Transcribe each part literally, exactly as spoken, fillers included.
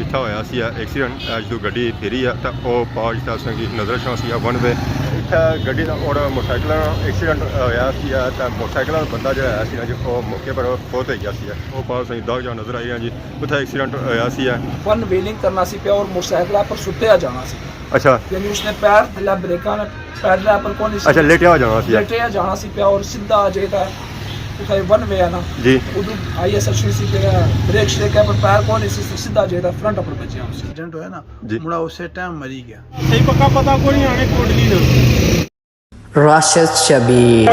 اتھا ہویا سی ایکسیڈنٹ، اج تو گڈی پھری ہے تے او پار جتھا اساں کی نظر اچھنا سی ون وے۔ اتھا گڈی دا اور موٹرسائیکل نا ایکسیڈنٹ ہویا سی تے موٹرسائیکل والا بندہ جڑا ہے سی نا جی، او موقع پر فوت ہو گیا سی۔ او پار اساں کی داغ جا نظر آئی رہا جی، اتھا ایکسیڈنٹ ہویا سی۔ ون ویلنگ کرنا سی پیا اور موٹرسائیکل پر سٹیا جانا سی۔ اچھا۔ یعنی اس نے پیر تھلے بریکاں نے، پیر نے پر کون سی، اچھا، لیٹیا ہوا جانا سی۔ لیٹیا جانا سی پیا اور سیدھا جے تھا اتھے ون وے ہے نا۔ جی۔ ادھر آئی ایس ایچ سی پہ بریک شریک ہے، پر پیر کون سی، سیدھا جے تھا فرنٹ پر بچیا اس۔ ایکسیڈنٹ ہویا نا، جی۔ مڑا اسے ٹائم مری گیا۔ صحیح پکا پتا کوئی نہیں آنے کوٹلی نا۔ راشد شبیر۔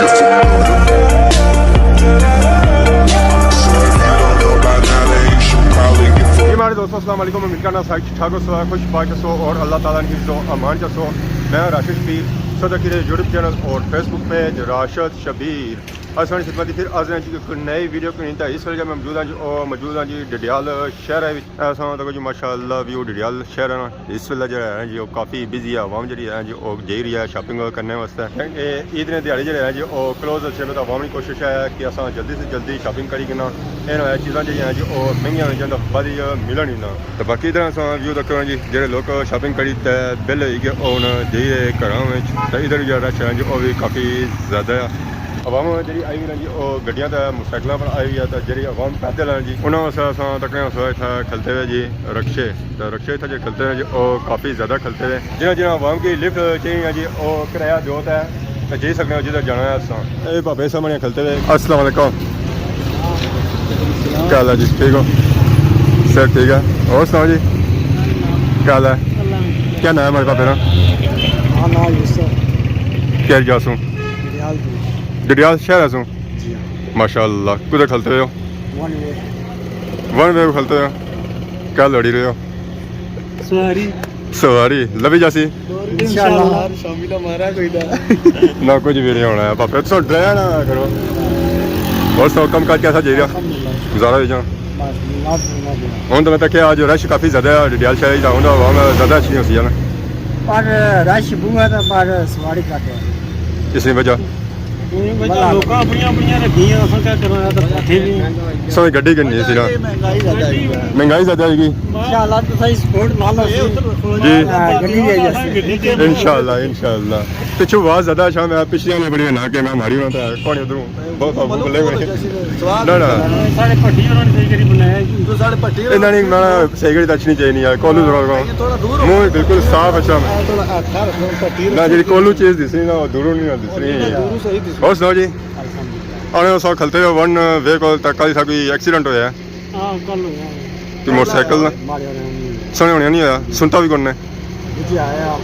جی ماڑے دوستو، السلام علیکم۔ امید کرنا سارے ٹھیک ٹھاک ہو سو، خوش باش ہو سو اور اللہ تعالیٰ نے حفظ و امان چ ہو سو۔ میں راشد شبیر، صدر کی یوٹیوب چینل اور فیس بک پیج راشد شبیر۔ اساں نے خدمت پھر حاضر ہیں جی ایک نئی ویڈیو کے نیتا۔ اس ویلے میں موجود ہاں جی، او موجود ہاں جی ڈڈیال شہر ہے وچ۔ اساں تک جو ماشاءاللہ ویو ڈڈیال شہر ہے نا، اس ویلے جڑا ہے جی، او کافی بزی ہے۔ عوام جڑی ہے جی، او جائی رہی ہے شاپنگ کرنے واسطے۔ اے عید نے دیہاڑے جڑے ہیں جی، او کلوز ہونے سے پہلے عوام کی کوشش ہے کہ اساں جلدی سے جلدی شاپنگ کری کنا۔ اے نہ ہوئے چیزاں جڑیاں ہیں جی، او مہنگیاں ہوئی جان تے بعد وچ ملن ہی نہ۔ تے باقی ادھر اساں ویو تکنے جی، جڑے لوگ شاپنگ کری تے ویلے ہوئی گئے، او ہن جائی رہے گھراں وچ۔ تے ادھر جو رش ہے جی، او وی کافی زیادہ ہے۔ عوام جڑی آئی ہوئی ہے جی، او گڈیاں تے موٹرسائیکلاں پر آئی ہوئی ہے، تے جڑی عوام پیدل ہے جی، انہاں واسطے اساں تکنے اساں اتھے کھلتے ہوئے جی رکشے۔ تے رکشے اتھے جے کھلتے ہیں جی، او کافی زیادہ کھلتے ہیں۔ جنہاں جنہاں عوام کی لفٹ چاہیے ہے جی، او کرایہ دیو تے، تے جائی سکنے ہو جدھر جانا ہے اساں۔ اے بابے سامنے کھلتے ہوئے۔ السلام علیکم۔ کیا حال ہے جی؟ ٹھیک ہو؟ سر ٹھیک ہے؟ اور سناؤ جی؟ کیا حال ہے؟ کیا نام ہے ہمارے پاپے نا؟ ہاں، نام یوسف۔ کیا جا سوں؟ ڈڈیال جی۔ ڈڈیال شہر ہے سوں؟ جی ہاں۔ ماشاءاللہ۔ کدھر کھلتے ہوئے ہو؟ ون وے۔ ون وے کھلتے ہوئے ہو؟ کیا لڑی رہے ہو؟ سواری۔ سواری لبھی جاسی؟ انشاءاللہ۔ شامی دا مارا کوئی دا۔ نہ، کچھ بھی نہیں ہونا ہے پاپے، تساں ڈرایا نہ کرو۔ اور سناؤ، کم کاج کیسا جائی رہا؟ الحمدللہ۔ گزارا ہوئی جان۔ بس، اللہ سننا دے۔ ہن تو میں تکیا اج رش کافی زیادہ ہے، ڈڈیال شہر دا ہوندا عوام زیادہ اچھی ہوسی ہے نا؟ پر رش بہت ہے، پر سواری گھٹ ہے۔ اس نے وجہ؟ وجہ لوکاں اپنیاں اپنیاں رکھیاں، اساں کیا کرنا ہے، تے بیٹھے بھی۔ سوئی گڈی کنی سی نا؟ مہنگائی زیادہ ہے۔ مہنگائی زیادہ ہوئی گئی۔ انشاءاللہ تساں سپورٹ نال ہوسی۔ جی۔ ہاں، گڈی جائی جاسی۔ انشاءاللہ، انشاءاللہ۔ پچھو آواز زیادہ اچھا، میں پچھلیاں نے بڑی نہ کہ میں ماری ہونا تھا، کون ادھروں؟ بہت بہت بلے ہوئے۔ نہ، نہ۔ ساڑے بھٹی ہوراں نے صحیح کری بنایا جی۔ تو ساڑے بھٹی ہوراں انہاں نے میں صحیح کری تے اچھنی چاہیے نہیں یار، کولو ذرا لگاؤ۔ تھوڑا دور ہو۔ منہ بالکل صاف اچھا۔ تھوڑا ہتھ رکھو، بھٹی نہ، جی کولو چیز دسنی نا، او دوروں نہیں دسنی۔ دوروں صحیح دسنی۔ اور سناؤ جی؟ الحمدللہ۔ آنے سو کھلتے ہوئے ون وے کول تک کل سا کوئی ایکسیڈنٹ ہویا ہے؟ ہاں، کل ہویا ہے۔ تو موٹرسائیکل نا؟ مارے ہونے نہیں۔ سنے ہونے نہیں ہویا، سنتا بھی کون نے؟ جی آیا۔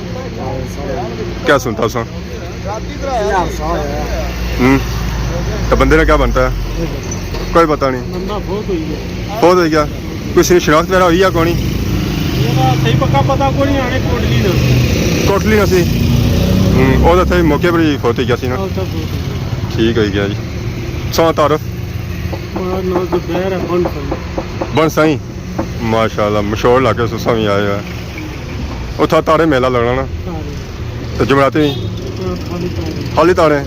کیا سنتا سا؟ ہوں۔ تو بندے نے کیا بنتا ہے؟ کوئی پتہ نہیں۔ بندہ فوت ہوئی گیا۔ فوت ہوئی گیا؟ کوئی سی شناخت وغیرہ ہوئی یا کونی؟ صحیح پکا پتہ کوئی نہیں، آنے کوٹلی نا۔ کوٹلی نا سی؟ ہوں، او تو تھے موقع پر ہی فوت ہوئی گیا سی نا؟ ٹھیک ہوئی گیا جی۔ سو تعارف؟ میرا نام زبیر ہے، بن سائیں۔ بن سائیں؟ ماشاءاللہ، مشہور علاقے سے سویں آئے ہوئے۔ اتھا تاڑے میلہ لگنا نا؟ تاڑے۔ تو جمعراتی نہیں؟ خالی تاڑے۔ خالی تاڑے۔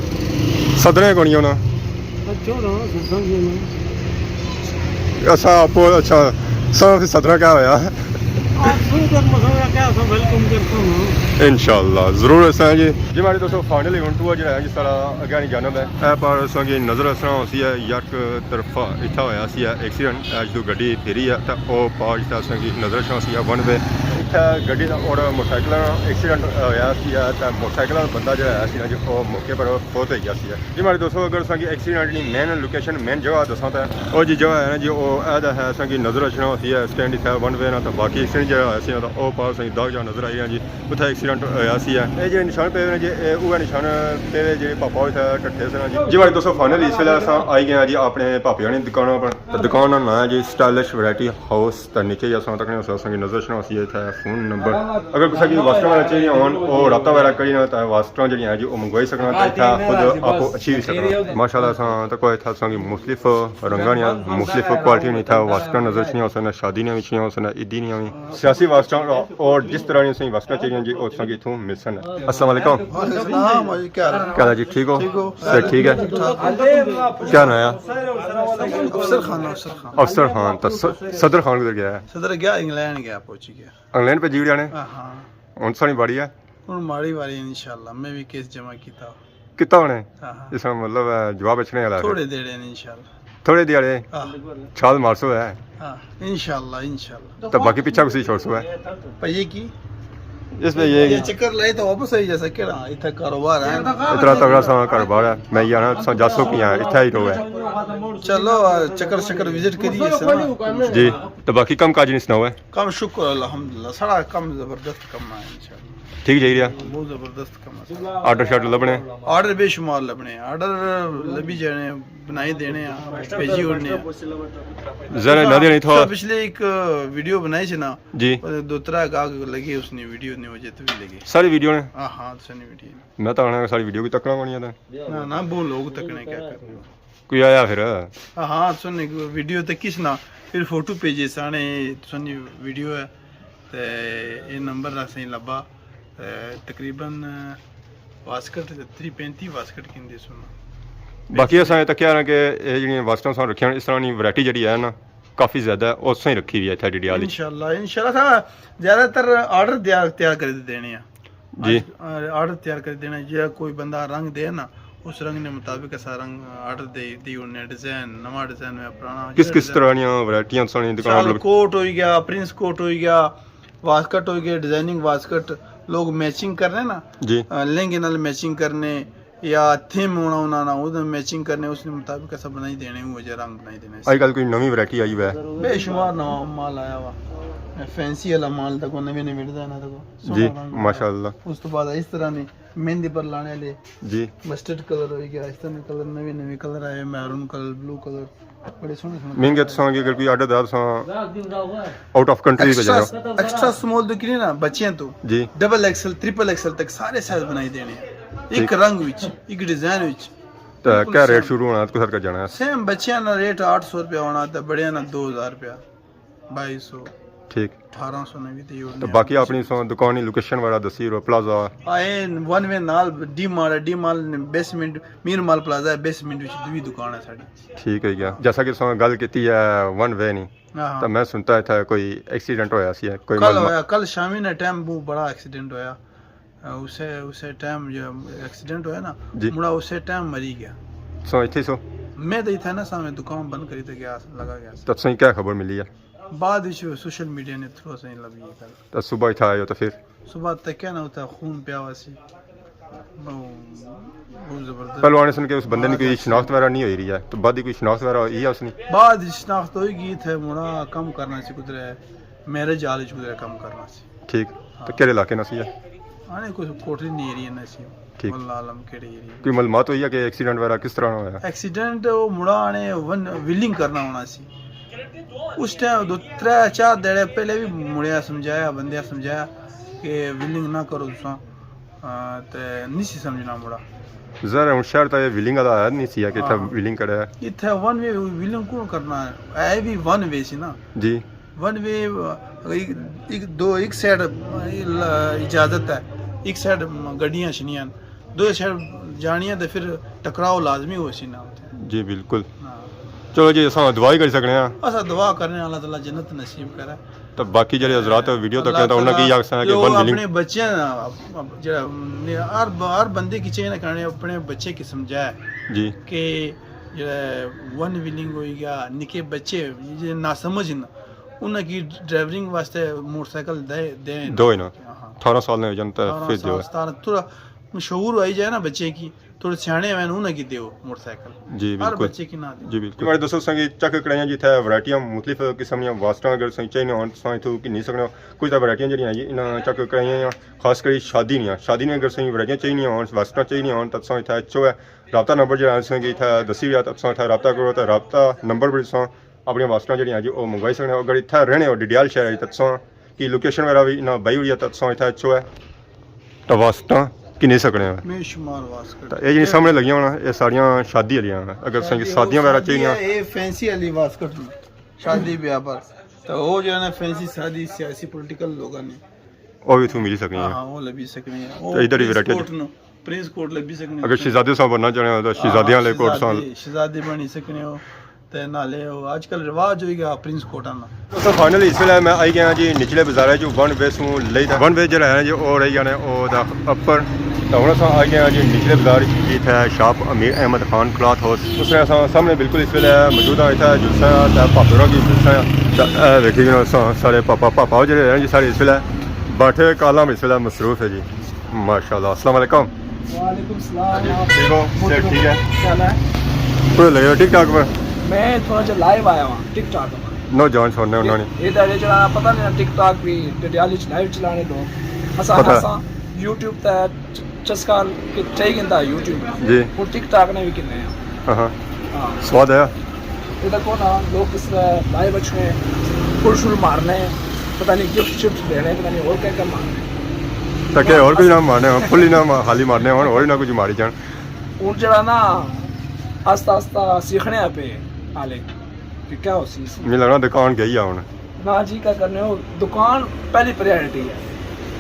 صدریں کونی ہونا؟ اچھا، ہونا، صدریں کی ہونا۔ اساں آپ، اچھا، ساں پھر صدریں کیا ہویا؟ آپ سو تک مسئلہ کیا، اساں ویلکم کرتا ہوں۔ انشاءاللہ، ضرور اساں جی۔ جی ہمارے دوستو، فائنلی ہن ٹور جڑا ہے جی سارا اگے نہیں جانا ہے۔ اے پر اساں کی نظر اساں ہوسی ہے یک طرفہ اتھا ہویا سی ہے ایکسیڈنٹ، اج تو گڈی پھری ہے تے او پار جتھا اساں کی نظر اچھنا سی ہے ون وے۔ اتھا گڈی دا اور موٹرسائیکل نا ایکسیڈنٹ ہویا سی ہے تے موٹرسائیکل والا بندہ جڑا ہے سی نا جی او موقع پر فوت ہوئی گیا سی ہے۔ جی ماڑے دوستو، اگر اساں کی ایکسیڈنٹ نی مین لوکیشن، مین جگہ دساں تے او جی جگہ ہے نا جی، او اے دا ہے اساں کی نظر اچھنا ہوسی ہے سٹینڈ اتھا ون وے نا، تے باقی ایکسیڈنٹ جڑا ہویا سی نا تے او پار اساں کی داغ جا نظر آئی ہے جی۔ اتھا ایکسیڈنٹ ہویا سی ہے۔ اے جے نشان پے ہوئے نے جے، اے اوہے نشان پے ہوئے جے پاپا اتھا ڈٹھے سے نا جی۔ جی ماڑے دوستو، فائنلی اس ویلے اساں آئی گئے ہاں جی اپنے پاپیاں نی دکاناں پر۔ تے دکان نا ناں ہے جی سٹائلش ورائٹی ہاؤس۔ تے نیچے جے اساں تکنے اساں کی نظر اچھنا ہوسی ہے اتھا فون نمبر۔ اگر کسا کی واسطہ والا چاہیے ہون، او رابطہ وغیرہ کری نا، تے واسطہ جڑی ہے جی، او منگوائی سکنا، تے اتھا خود آپ اچھی بھی سکنا۔ ماشاءاللہ، اساں تک اتھا اساں کی مختلف رنگاں نیاں، مختلف کوالٹی نے اتھا واسطہ نظر چنیاں ہو سن، شادی نے وچ چنیاں ہو سن، عیدی نے وی۔ سیاسی واسطہ اور جس طرح نے سہی واسطہ چاہیے جی، او تساں کی اتھوں مل سن۔ السلام علیکم۔ وعلیکم السلام، جی، کیا حال ہے؟ کیا حال ہے جی، ٹھیک ہو؟ ٹھیک ہو؟ صحت ٹھیک ہے؟ ٹھاک ہو؟ کیا نام ہے؟ افسر خان، افسر خان۔ افسر خان، تو س-، صدر خان کدھر گیا ہے؟ صدر گیا، انگلینڈ گیا، پہنچ گیا۔ انگلینڈ پہ جیڑ جانے؟ ہاں، ہاں۔ ہن سانی باری ہے؟ ہن ماڑی واری انشاءاللہ، میں بھی کیس جمع کیتا۔ کیتا ہونے؟ ہاں، ہاں۔ اس کا مطلب ہے جواب اچھنے والا ہے۔ تھوڑے دیڑے نے انشاءاللہ۔ تھوڑے دیڑے؟ ہاں۔ چھال مارسو ہے۔ ہاں، انشاءاللہ، انشاءاللہ۔ تو باقی پیچھا کسی چھوڑسو ہے۔ پر یہ کی؟ اس پہ یہ یہ چکر لائے تو واپس آئی جیسا کہڑا اتھا کاروبار ہے۔ اتنا تگڑا سا کاروبار ہے، میں یہ آنا سا جاسو کیا اتھا ہی رہو ہے۔ چلو، چکر شکر وزٹ کریے سر۔ جی، تو باقی کم کاج نہیں سناؤ ہے؟ کم شکر الحمدللہ، سارا کم زبردست کم ہے انشاءاللہ۔ ٹھیک جائی رہا؟ بہت زبردست کم ہے۔ آرڈر شارڈر لبنے؟ آرڈر بے شمار لبنے، آرڈر لبی جانے، بنائی دینے آ، بھیجی اڑنے آ۔ ذرا نہ دینے تھا۔ پچھلے ایک ویڈیو بنائی سی نا، جی۔ دو ترا گاہک لگے اس نے ویڈیو نے وجہ تو بھی لگے۔ ساری ویڈیو نے؟ ہاں، ہاں، ساری ویڈیو۔ میں تو آنا ساری ویڈیو بھی تکنا پڑی ہے۔ نہ، نہ، وہ لوگ تکنے کیا کرنے۔ کوئی آیا پھر؟ ہاں، ہاں، تساں نے ویڈیو تے کس نا، پھر فوٹو بھیجے سانے، تساں نی ویڈیو ہے، تے اے نمبر اساں لبا، تے تقریباً واسکٹ، تری پینتی واسکٹ کندے سن۔ باقی اساں تکیا نا کہ اے جڑیاں واسکٹاں اساں رکھیاں، اس طرح نی ورائٹی جڑی ہے نا، کافی زیادہ ہے، او اساں ہی رکھی ہوئی ہے اتھے ڈڈیال وچ۔ انشاءاللہ، انشاءاللہ، اساں زیادہ تر آرڈر تیار، تیار کری دینے آں۔ جی۔ آرڈر تیار کری دینا، جیڑا کوئی بندہ رنگ دے نا، اس رنگ نے مطابق اساں رنگ آرڈر دے، دی انہیں ڈیزائن، نواں ڈیزائن ہویا، پرانا کس جیڑا کس ڈیزائن۔ طرح نیاں ورائٹیاں ساڑی دکان شال اپلبدھ؟ کوٹ ہوئی گیا، پرنس کوٹ ہوئی گیا، واسکٹ ہوئی گیا، ڈیزائننگ واسکٹ، لوگ میچنگ کرنے نا، جی۔ آ، لہنگے نال میچنگ کرنے، یا تھیم ہونا انہاں نا، اس نال میچنگ کرنے، اس نے مطابق اساں بنائی دینے، وہ جا رنگ بنائی دینے۔ اج کل کوئی نویں ورائٹی آئی ہوئی ہے؟ بے شمار نواں مال آیا ہوا۔ فینسی والا مال تکو، نویں نویں ڈیزائن تکو۔ جی، سوہنا رنگ۔ ماشاءاللہ۔ اس تو بعد اس طرح نے مہندی پر لانے والے۔ جی۔ مسٹرڈ کلر ہوئی گیا، اس طرح نے کلر، نویں نویں کلر آئے، میرون کلر، بلو کلر، بڑے سوہنے سوہنے مہنگے کلر آئے۔ تساں اگر کوئی آرڈر دار تساں آؤٹ آف کنٹری بھیجنا۔ ایکسٹرا، ایکسٹرا سمال تو کنے نا بچیاں تو۔ جی۔ ڈبل ایکسل، ٹرپل ایکسل تک سارے سائز بنائی دینے۔ ایک ٹھیک۔ رنگ وچ، ایک ڈیزائن وچ۔ تے بالکل کیا ریٹ سیم۔ شروع ہونا، کس حد تک جانا ہے؟ سیم بچیاں نا ریٹ آٹھ سو روپیہ ہونا تے بڑیاں نا دو ہزار روپیہ، بائی سو۔ ٹھیک۔ اٹھارہ سو نے بھی تے تو باقی اپنی سو دکان نی لوکیشن وغیرہ دسی رو، پلازہ۔ آ، اے ون وے نال ڈی مال ہے، ڈی مال نے بیسمنٹ، میر مال پلازہ ہے، بیسمنٹ وچ دوئی دکان ہے ساڈی۔ ٹھیک ہے گیا۔ ہاں۔ جیسا کہ تساں گل کیتی ہے ون وے نی، ہاں، ہاں۔ تو میں سنتا اتھا کوئی ایکسیڈنٹ ہویا سی، کوئی کل معلومات؟ ہویا، کل شامی نے ٹائم بہت بڑا ایکسیڈنٹ ہویا۔ اسے، اسے ٹائم جو ایکسیڈنٹ ہویا نا، جی۔ مڑا اسے ٹائم مری گیا۔ سو اتھے سو؟ میں تو اتھا نا سا، میں دکان بند کری تے گیا، لگا گیا سا۔ تب سائیں کیا خبر ملی ہے؟ بعد وچ سوشل میڈیا نے تھرو سائیں لبھی ہے گل۔ تو صبح اتھا آئے ہو تو پھر؟ صبح تکیا نا اتھا خون پیا ہوا سی۔ بہت، بہت زبردست۔ پہلو آنے سن کہ اس بندے نے بعد کوئی اچھا۔ شناخت وغیرہ نہیں ہوئی رہی ہے، تو بعد ہی کوئی شناخت وغیرہ ہوئی ہے اس نے؟ بعد شناخت ہوئی گئی، تھے مڑا کم کرنا سی کدھر، میرج ہال وچ کدھر کم کرنا سی۔ ٹھیک۔ تو ہاں۔ کہڑے علاقے نا سی ہے؟ آنے کوئی کوٹری نہیں ایریا نا سی۔ ٹھیک۔ واللہ عالم کہڑے ایریا۔ کوئی معلومات ہوئی ہے کہ ایکسیڈنٹ وغیرہ کس طرح ہویا؟ ایکسیڈنٹ وہ مڑا آنے ون ویلنگ کرنا ہونا سی۔ اس ٹائم دو ترے چار دیڑے پہلے بھی مڑیا سمجھایا، بندے سمجھایا کہ ویلنگ نہ کرو تساں، آ، تے نہیں سی سمجھنا مڑا۔ ظاہر ہے ہن شہر تا یہ ویلنگ والا ہے نہیں سی کہ اتھا ہاں۔ ویلنگ کرے۔ اتھا ون وے ویلنگ کون کرنا ہے؟ اے بھی ون وے سی نا۔ جی۔ ون وے، ایک، ایک دو، ایک سائیڈ اجازت ہے، ایک سائیڈ گڈیاں شنیاں، دو سائیڈ جانیاں تے پھر ٹکراؤ لازمی ہو سی نا اتھے۔ جی بالکل۔ ہاں۔ چلو جی، اساں دعا ہی کری سکنے ہاں۔ اساں دعا کرنے، اللہ تعالیٰ جنت نصیب کرے۔ تو باقی جڑے حضرات ویڈیو تکنے تو انہاں کی آکھساں کہ جو ون ویلنگ اپنے بچے نا، جڑا ہر، ہر بندے کی چاہیے نا کہ اپنے بچے کی سمجھائے جی۔ کہ جڑا ون ویلنگ ہوئی گیا، نکے بچے جڑے ناسمجھ نا، انہاں کی ڈرائیونگ واسطے موٹر سائیکل دے، دے نا۔ دو ہی نا۔ ہاں۔ اٹھارہ سال نے ہو جان تے اٹھارہ پھر سال، جو ہے۔ ستارہ، تھوڑا مشہور ہوئی جائے نا بچے کی، تھوڑے سیانے ہوئے انہاں کی دیو موٹر سائیکل۔ جی ہر بالکل۔ بچے کی نہ دیو۔ جی بالکل۔ ہمارے دوستو، سنگی چیک کرائیاں جی، اتھے ورائٹیاں مختلف قسم دیاں واسٹاں اگر سنگی چاہیے ہون، تساں اتھوں گھنی سکنے ہو۔ کچھ تاں ورائٹیاں جڑیاں جی، انہاں چیک کرائیاں، خاص کری شادی نیاں، شادی نیاں اگر سنگی ورائٹیاں چاہیے ہون، واسٹاں چاہیے ہون، تاں تساں اتھے اچھو ہے۔ رابطہ نمبر جڑا ہے سنگی اتھے دسی گیا، تاں تساں اتھے رابطہ کرو، تاں رابطہ نمبر پر تساں اپنی واسٹاں جڑیاں جی، او منگوائی سکنے ہو۔ اگر اتھے رہنے ہو، ڈڈیال شہر وچ، تاں تساں کہ لوکیشن وغیرہ وی انہاں بائی ہوئی ہے، تاں تساں اتھا اچھو ہے، تاں واسطہ کنی سکنے ہو۔ میں شمار واسکٹ۔ تاں اے جڑی سامنے لگیاں ہونا، اے ساریاں شادی والیاں ہونا۔ اگر تساں کی شادیاں وغیرہ چاہیے، اے فینسی والی واسکٹ نے، شادی بیاہ پر۔ تاں او جڑا نا فینسی شادی سیاسی پولیٹیکل لوگاں نے۔ او وی اتھوں ملی سکنے ہیں۔ ہاں، او لبھی سکنے ہیں۔ او تے ادھر ہی پرنس ورائٹی کوٹ نو، پرنس کوٹ لبھی سکنے ہیں۔ اگر شہزادے صاحب بننا چاہنے ہو تاں شہزادیاں والے کوٹ سان۔ شہزادے، شہزادے بنی سکنے ہو۔ تے نالے او اج کل رواج ہوئی گیا پرنس کوٹاں نا۔ تو فائنلی اس ویلے میں آئی گیا جی نچلے بازار جو ون وے سوں لئی تھا۔ ون وے جڑا ہے جی او رہی جانے او دا اپر۔ تو ہن اساں آئی گیا جی نچلے بازار، جتھے شاپ امیر احمد خان کلاتھ ہاؤس۔ اس نے اساں سامنے بالکل اس ویلے موجود ہاں، اتھے جلسہ ہے تے پاپے ہوراں کی جلسہ ہے۔ تے اے ویکھی جی اساں سارے پاپا، پاپا جڑے ہیں جی سارے اس ویلے بیٹھے، کالاں اس ویلے مصروف ہے جی۔ ماشاءاللہ۔ السلام علیکم۔ وعلیکم السلام۔ ہاں جی، ٹھیک ہو؟ صحت ٹھیک ہے؟ کیا حال ہے؟ کوئی لگے ہو ٹک ٹاک پر؟ میں تھوڑا جہا لائیو آیا ہاں ٹک ٹاک پر۔ نوجوان چھوڑنے انہوں نے۔ یہ تو جڑا پتہ نہیں ٹک ٹاک بھی ڈڈیال وچ لائیو چلانے لوگ۔ اساں پتہ ہے۔ اساں یوٹیوب تے چ-، چسکا کہ چاہی گندا ہے یوٹیوب۔ جی۔ ہن ٹک ٹاک نے بھی کنے ہیں۔ ہاں ہاں۔ ہاں۔ سواد آیا؟ یہ تاں کون آ، لوگ اس طرح لائیو اچھنے، پھل شل مارنے، پتہ نہیں گفٹ شفٹ دینے، پتہ نہیں اور کیا کیا مارنے۔ تاکہ اور کچھ نہ مارنے ہو، پھل ہی نہ ما-، خالی مارنے ہون، اور ہی نہ کچھ ماری جان۔ ہن جڑا نا آستہ آستہ سیکھنے آ پے حالے کہ کیا ہو سی اس۔ مجھے لگنا دکان گئی آ ہن۔ نا جی، کیا کرنے ہو؟ دکان پہلی پرائیورٹی ہے،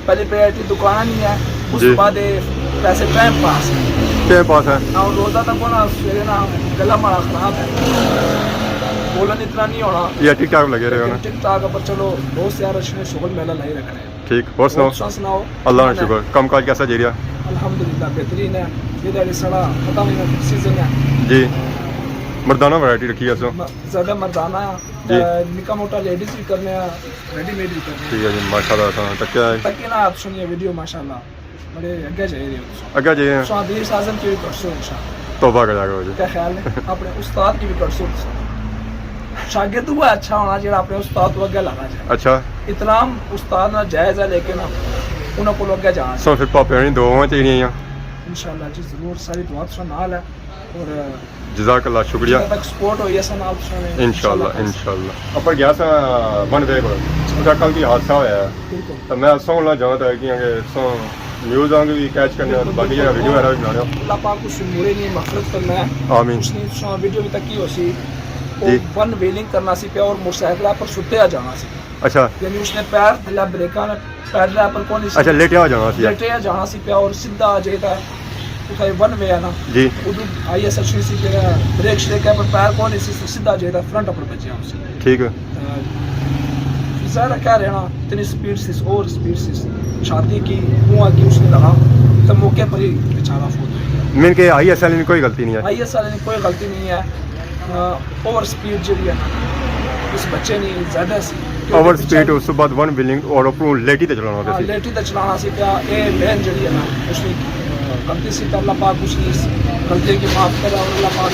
پہلی پرائیورٹی دکان نہیں ہے، اس جی۔ بعد اے ویسے ٹائم پاس ہے۔ ٹائم پاس ہے۔ نا، روزہ تک نا سویرے نا گلا ماڑا خراب ہے، بولن اتنا نہیں ہونا۔ یا ٹک ٹاک لگے رہے ہو نا؟ ٹک ٹاک پر چلو، دوست یار اچھنے، شغل میلہ لائی رکھنے۔ ٹھیک، اور سناؤ؟ تساں سناؤ؟ اللہ نا شکر، کم کاج کیسا جائی رہیا؟ الحمدللہ بہترین ہے، یہ ساڑا ختم ہوئی سیزن ہے۔ جی، مردانہ ورائٹی رکھی ہے سو؟ م-، زیادہ مردانہ ہے۔ جی۔ تے نکا موٹا لیڈیز بھی کرنے آ، ریڈی میڈ بھی کرنے آ۔ ٹھیک ہے جی، ماشاءاللہ، اساں تکیا ہے۔ تکے نا آپ سنیے ویڈیو، ماشاءاللہ، بڑے اگے جائی رہے ہو تساں۔ اگے جائی رہے ہیں۔ تساں حفیظ اعظم کی بھی کرسو انشاءاللہ۔ توبہ کریا کرو جی۔ کیا خیال ہے؟ اپنے استاد کی بھی کرسو تساں۔ شاگرد وہ اچھا ہونا جڑا اپنے استاد کو اگے لانا چاہے۔ اچھا۔ احترام استاد نہ جائز ہے، لیکن انہاں کو اگے جانا چاہیے۔ سو پھر پاپے ہونی دعاواں چاہیے۔ انشاءاللہ جی، ضرور، ساری دعا تساں نال ہے۔ اور جزاک اللہ، شکریہ۔ جتنا تک سپورٹ ہوئی ہے، اساں نال تساں نے۔ انشاءاللہ، انشاءاللہ۔ اپر گیا سا ون وے کول، اتھا کل بھی حادثہ ہویا ہے۔ بالکل۔ تو میں اساں نال جانا تھا کہ سو نیوز آنگ بھی کیچ کرنے، بالکل، باقی بالکل۔ جڑا ویڈیو وغیرہ بھی بنانے۔ اللہ پاک اس مورے نی مغفرت کرنا ہے۔ آمین۔ اس نے تساں ویڈیو بھی تک کی ہو سی، وہ جی۔ ون ویلنگ کرنا سی پیا اور موٹر سائیکل پر ستے آ جانا سی۔ اچھا۔ یعنی اس نے پیر تھلے بریکاں، پیر تھلے پر کون سی؟ اچھا، لیٹیا ہو جانا سی۔ لیٹیا جانا سی پیا اور سیدھا آ جائے تھا۔ اتھا ون وے ہے نا۔ جی۔ ادھر آئی ایس ایچ سی جڑا بریک شریک ہے، پر پیر کون سی، سیدھا جے دا فرنٹ اپر بجیا ہوسی۔ ٹھیک ہے۔ تے ظاہر ہے کہہ رہے نا، اتنی سپیڈ سی، اوور سپیڈ سی، چھاتی کی، منہ کی اس نے لگا، تے موقع پر ہی بیچارہ فوت ہو گیا۔ مین کہ آئی ایس ایل نے کوئی غلطی نہیں ہے۔ آئی ایس ایل نے کوئی غلطی نہیں ہے۔ اوور سپیڈ جڑی ہے نا، اس بچے نی زیادہ سی۔ اوور سپیڈ، اس تو بعد ون ویلنگ اور اوپروں لیٹی تے چلانا ہاں، سی۔ لیٹی تے چلانا سی پیا۔ اے مین جڑی ہے نا، اس نی غلطی سی، تے اللہ پاک اس نی اس غلطی کی معاف کرے، اور اللہ پاک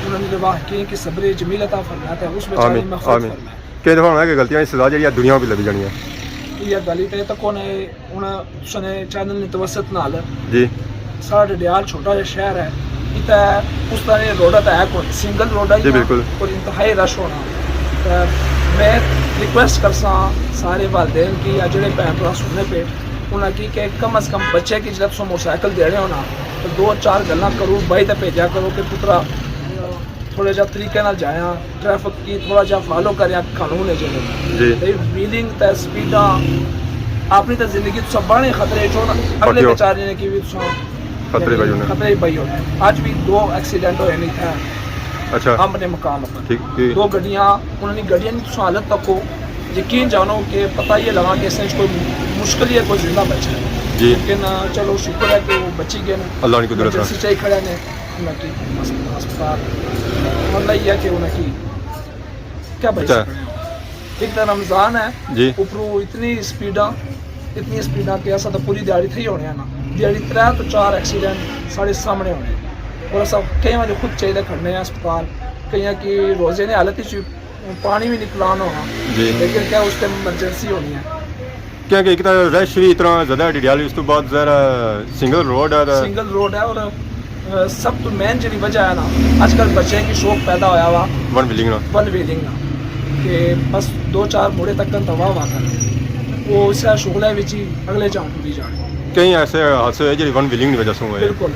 انہاں نے واقعی کی صبر جمیل عطا فرمائے، تے اس بیچارے آمین، مغفرت آمین۔ فرمائے۔ کئی دفعہ ہونا ہے کہ غلطیاں کی سزا جڑی ہے دنیا بھی لبھی جانی ہے۔ یہ گل ہی تے تک ہونا ہے۔ ہن تساں نے چینل نے توسط نال جی۔ ساڑا ڈڈیال چھوٹا جہا شہر ہے، اتھے اس طرح روڈا تے ہے کوئی، سنگل روڈا ہی جی، نا، بالکل۔ اور انتہائی رش ہونا۔ تے میں ریکویسٹ کرساں سارے والدین کی یا جڑے بھین بھرا سننے پہ، انہاں کی کہ کم از کم بچے کی جب تساں موٹر سائیکل دینے ہو نا، تو دو چار گلاں کرو، بائی تے بھیجا کرو کہ پترا تھوڑا جہا طریقے نال جایا، ٹریفک کی تھوڑا جہا فالو کریا، قانون ہے جیڑے۔ جی۔ تے ویلنگ تے سپیڈاں، اپنی تے زندگی تساں بہنے خطرے چ ہو، اگلے بچارے نے کی بھی تساں خطرے پائی ہونے۔ خطرے پائی ہونے۔ اج بھی دو ایکسیڈنٹ ہوئے نے اتھے۔ اچھا۔ امب نے مقام پر۔ ٹھیک، ٹھیک۔ دو گڈیاں، انہاں نی گڈیاں نی تساں حالت تکو، یقین جانو کہ پتہ یہ لگا کہ اس وچ کوئی مشکل ہی ہے، کوئی زندہ بچا ہے۔ جی۔ لیکن چلو شکر ہے کہ وہ بچی گئے نے۔ اللہ نی قدرت ہے۔ ایمرجنسی چاہی کھڑے نے۔ انہاں کی ہسپتال، مطلب یہ ہے کہ انہاں کی کیا بھائی اچھا۔ سکنے ہو؟ ایک تو رمضان ہے، جی۔ اوپروں اتنی سپیڈاں، اتنی سپیڈاں کہ اساں تو پوری دیہاڑی تھئی ہونے ہیں نا، دیہاڑی ترے تو چار ایکسیڈنٹ ساڑے سامنے ہونے ہیں۔ اور اساں کئی واری خود چاہیے کھڑنے ہیں ہسپتال، کئیاں کی روزے نے حالت وچ پانی بھی نہیں پلان ہونا، جی۔ لیکن کیا اس ٹائم ایمرجنسی ہونی ہے۔ کیونکہ ایک تو رش بھی اتنا زیادہ ہے ڈڈیال، اس تو بعد ذرا سنگل روڈ ہے تو سنگل روڈ ہے اور، آ، سب تو مین جڑی وجہ ہے نا، اج کل بچے کی شوق پیدا ہویا ہوا ون ویلنگ نا۔ ون ویلنگ نا کہ بس دو چار موڑے تک تو واہ واہ کر۔ وہ اس شغلے وچ ہی اگلے جان ٹری جانے۔ کئی ایسے حادثے ہوئے جیہڑے ون ویلنگ دی وجہ سے ہوئے؟ بالکل۔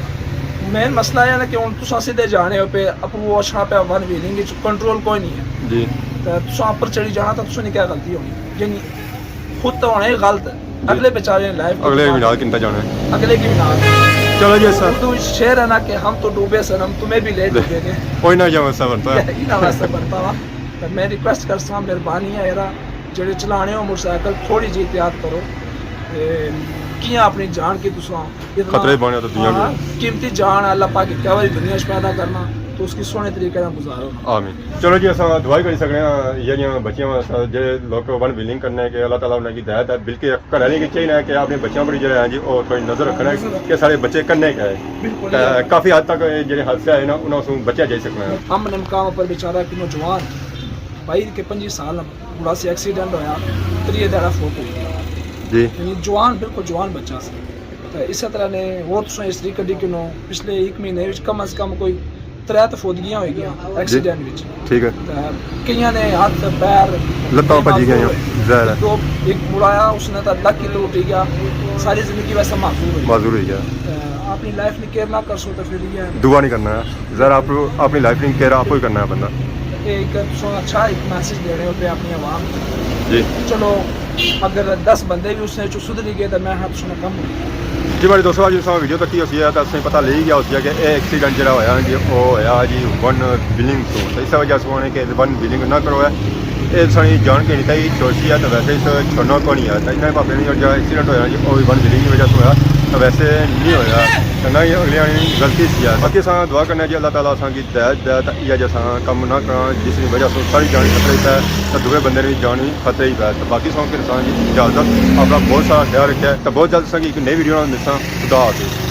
مین مسئلہ یہ ہے نا کہ ہن تساں سیدھے جانے ہو پے، اپنوں وہ اچھنا پیا ون ویلنگ وچ کنٹرول کوئی نہیں ہے۔ جی۔ تے تساں اپر چڑھی جانا، تے تساں نی کیا غلطی ہونی؟ یعنی خود تو ہونا ہی غلط ہے، اگلے بیچارے لائف اگلے بھی نال کنتا جانا ہے۔ اگلے کی بھی نال۔ چلو جی سر۔ اردو وچ شعر ہے نا کہ ہم تو ڈوبے سنم، تمہیں بھی لے ڈوبیں گے۔ کوئی نہ جاؤ ایسا بنتا ہے۔ یہ نہ ویسا بنتا وا۔ تے میں ریکویسٹ کرساں، مہربانی ہے یرا، جیہڑے چلانے ہو موٹر سائیکل، تھوڑی جی احتیاط کرو۔ تے کیاں اپنی جان کی تساں اتنا، خطرے بانے تو دنیا ہاں، بھی۔ قیمتی جان اللہ پاک کی کئی واری دنیا چ پیدا کرنا، تو اس کی سوہنے طریقے نال گزارو نا۔ آمین۔ چلو جی، اساں دعا ہی کری سکنے ہاں، یہ جیہاں بچیاں واسطے جیہڑے لوگ ون ویلنگ کرنے کہ اللہ تعالیٰ انہاں کی ہدایت ہے، بلکہ گھر آلیاں کی چاہیے کہ اپنے بچیاں پر جیہڑا ہے جی، او تھوڑی نظر رکھنا ہے کہ ساڑے بچے کرنے کیا ہے۔ بالکل۔ تے کافی حد تک یہ جیہڑے حادثے آئے نا، انہاں سوں بچیا جائی سکنا ہے۔ امن مقام پر بیچارہ ایک نوجوان، بائی کے پنجی سال، بڑا سی ایکسیڈنٹ ہویا، تریے دہاڑا فوت ہو گیا۔ جی۔ یعنی جوان، بالکل جوان بچہ سی۔ تے اسے طرح نے ہور تساں ہسٹری کڈی کنو، پچھلے ایک مہینے وچ کم از کم کوئی ترے تے فوتگیاں ہوئی گیاں ایکسیڈنٹ وچ۔ ٹھیک ہے۔ تے کئیاں نے ہتھ، پیر، لتاں بھجی گئیاں، معذور ہوئے۔ ظاہر ہے۔ دو، ایک مڑا آیا، اس نے تاں لک ہی ٹوٹ گیا، ساری زندگی ویسے معذور ہوئی۔ معذور ہوئی گیا۔ تے اپنی لائف نی کیئر نہ کرسو تے پھر یہ ہے۔ دعا نہیں کرنا ہے۔ ظاہر آپ اپنی لائف نی کیئر آپ ہی کرنا ہے بندہ۔ یہ ایک تساں اچھا ایک میسج دے رہے ہو پے اپنی عوام کو۔ جی۔ چلو، اگر دس بندے بھی اس نے چوں سدھری گئے تو میں ہاں تساں نا کم ہو گیا۔ جی میرے دوستو، اج تساں ویڈیو تکی ہوسی ہے تو تساں پتہ لگی گیا ہوسی ہے کہ اے ایکسیڈنٹ جڑا ہویا جی، او ہویا جی ون ویلنگ تو۔ تو اس وجہ سے انہوں نے کہ ون ویلنگ نہ کرو ہے۔ اے ساڑی جان کے نتائی چھوڑسی ہے تو ویسے اس چھوڑنا کو نہیں ہے۔ تو انہاں نے بھاپے نے جو ایکسیڈنٹ ہویا جی، او وی ون ویلنگ کی وجہ سے ہویا، تو ویسے نہیں ہویا۔ تو نہ ہی اگلے آنی غلطی سی ہے۔ باقی اساں دعا کرنے جی اللہ تعالیٰ اساں کی ہدایت دے، تے ایہا جیہا اساں کم نہ کراں، جس نی وجہ سے ساڑی جان خطرے وچ ہے، تے دووے بندے نی جان وی خطرے وچ ہے۔ تے باقی ساں کے انسان کی اجازت، اپنا بہت سارا خیال رکھے، تے بہت جلد اساں کی ایک نئی ویڈیو نال ملساں۔ خدا حافظ۔